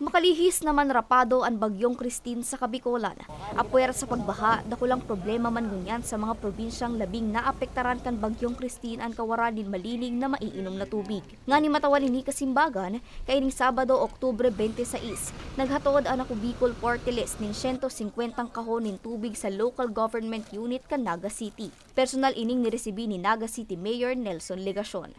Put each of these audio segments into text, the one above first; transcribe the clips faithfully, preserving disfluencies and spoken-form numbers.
Makalihis naman rapado an Bagyong Christine sa Kabikolan. Apwera sa pagbaha, dakulang problema man ngunyan sa mga probinsyang labing naapektaran kan Bagyong Christine an kawaran nin malinig na maiinom na tubig. Ngani matawan ini kasimbagan, kaining Sabado, Oktubre twenty-six, naghatod an Ako Bicol Party List nin siyento singkwentang kahon nin tubig sa Local Government Unit kan Naga City. Personal ining niresibi ni Naga City Mayor Nelson Legacion.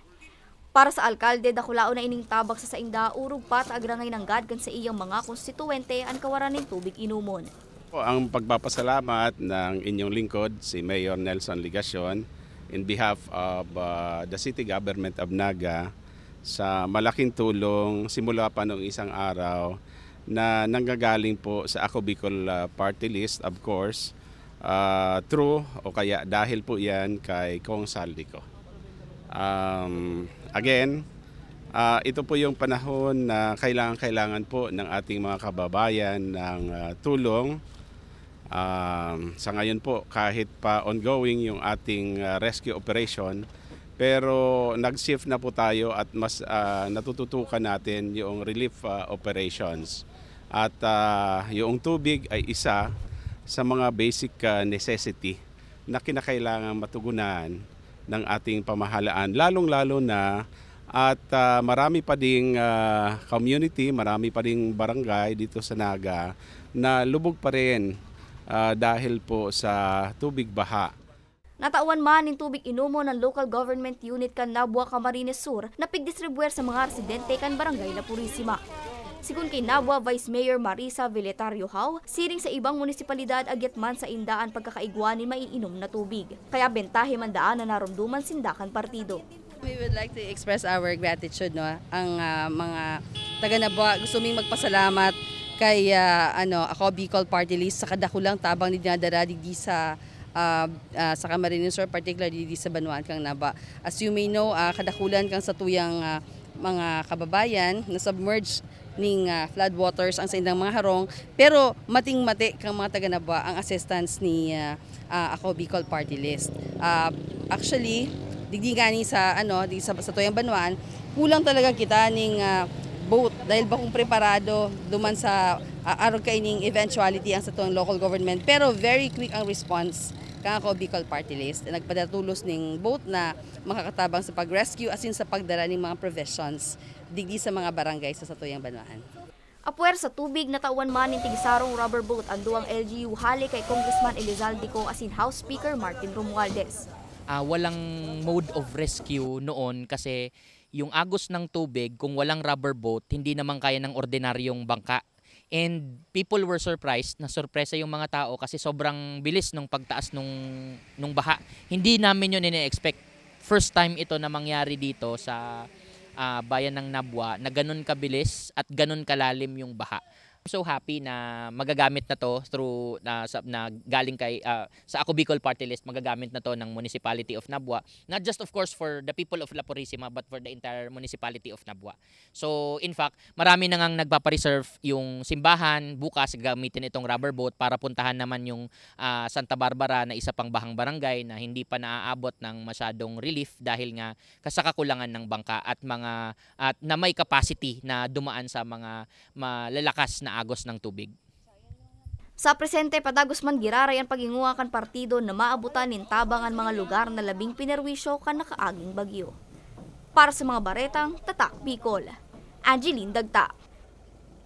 Para sa alkalde, dakulaon na ining tabang sa sainda, orog pa ta agrangay nanggad kan saiyang mga konstituwente an kawaran nin tubig inomon. Po ang pagpapasalamat ng inyong lingkod, si Mayor Nelson Legacion, in behalf of uh, the City Government of Naga sa malaking tulong simula pa noong isang araw na nanggagaling po sa Ako Bicol uh, Party List, of course, uh, through o kaya dahil po yan kay Kong Saldico. Um, again, uh, ito po yung panahon na kailangan-kailangan po ng ating mga kababayan ng uh, tulong. Um, sa ngayon po, kahit pa ongoing yung ating uh, rescue operation, pero nag-shift na po tayo at mas uh, natututukan natin yung relief uh, operations. At uh, yung tubig ay isa sa mga basic uh, necessity na kinakailangan matugunan ng ating pamahalaan, lalong-lalo na at uh, marami pa ding uh, community, marami pa ding barangay dito sa Naga na lubog pa rin uh, dahil po sa tubig baha. Natawan man nin tubig inomon an Local Government Unit kan Nabua, Camarines Sur na pigdistribwer sa mga residente kan Barangay La Purisima. Sigon kay Nabua Vice Mayor Marisa Veletario Hao, siring sa ibang munisipalidad agyat man sainda an pagkakaigwa nin maiinom na tubig. Kaya bentahe man daan na naromdoman sinda kan partido. We would like to express our gratitude, no, ang uh, mga taga Nabua. Gusto ming magpasalamat kay uh, ano, Ako Bicol Party List sa kadakulang tabang na dinadara digdi sa uh, uh, sa Camarines Sur, particularly di sa Banwaan kang Nabua. As you may know, uh, kadakulan kang satuyang uh, mga kababayan na submerged ning uh, flood waters ang saindang mga harong, pero mating-mati kang mga taga Nabua ang assistance ni uh, uh, Ako Bicol Party List. Uh, actually, digdi gani sa ano, di sa, sa tuyang Banwaan, kulang talaga kita ning uh, boat dahil bakong preparado duman sa uh, arog kaining eventuality ang sa tuyang local government, pero very quick ang response kang Ako Bicol Party List. Nagpadatulos ning boat na makakatabang sa pag-rescue asin sa pagdara ning mga provisions digdi sa mga barangay sa satuyang Banwaan. Apwer sa tubig, natawan man nin tigsarong rubber boat an duwang L G U hale kay Congressman Elizalde Co asin House Speaker Martin Romualdez. Uh, walang mode of rescue noon kasi yung agos ng tubig, kung walang rubber boat, hindi naman kaya ng ordinaryong bangka. And people were surprised, na sorpresa yung mga tao kasi sobrang bilis nung pagtaas nung, nung baha. Hindi namin yun ine-expect. First time ito na mangyari dito sa uh, bayan ng Nabua na ganun kabilis at ganun kalalim yung baha. I'm so happy na magagamit na to through na, sa, na galing kay uh, sa Ako Bicol Party List, magagamit na to ng Municipality of Nabua, not just of course for the people of La Purisima but for the entire Municipality of Nabua. So in fact, marami na ngang nagpapareserve yung simbahan, bukas gagamitin itong rubber boat para puntahan naman yung uh, Santa Barbara na isa pang bahang barangay na hindi pa naaabot ng masyadong relief dahil nga sa kakulangan ng bangka at mga at na may capacity na dumaan sa mga malalakas na agos ng tubig. Sa presente, padagos man giraray an paghingowa kan partido na maabotan nin tabang an mga lugar na labing pinerwisyo kan nakaaging bagyo. Para sa mga baretang Tatak Bicol, Angeline Dagta.